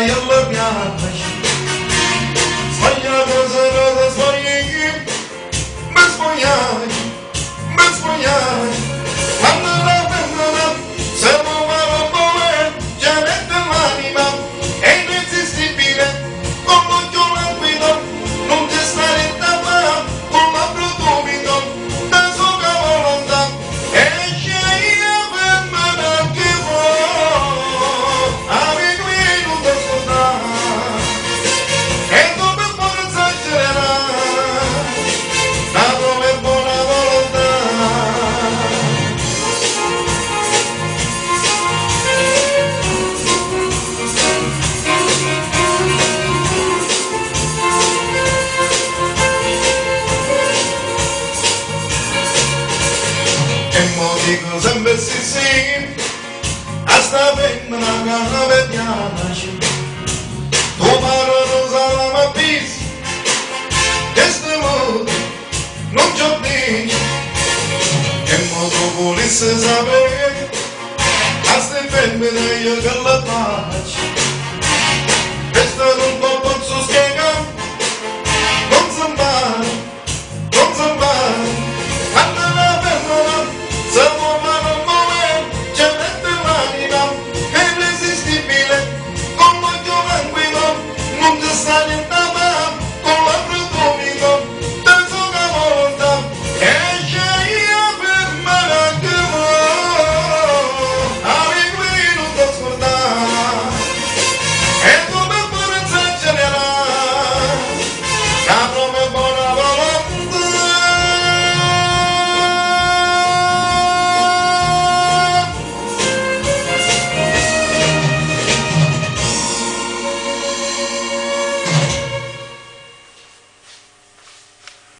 io le piace. Sbaglia cosa, cosa sbagli, mi sbagliai, mi sbagliai. Quando la femmina se muove l'amore, ci mette l'anima, è irresistibile, come occhio lampido, non c'è stare da fare, con labbro tumido, da sola volontà, e scegli la femmina che vuoi, amico mio non ti ascoltare, e tu per poter esagerare, Napoli è buona volontà. E mo dico sempre sì sì, a sta femmina che mi piace. Tu parli non sarà mai visto, queste volte non c'ho dice. E mo tu volessi sapere, a ste femmine io che le faccio.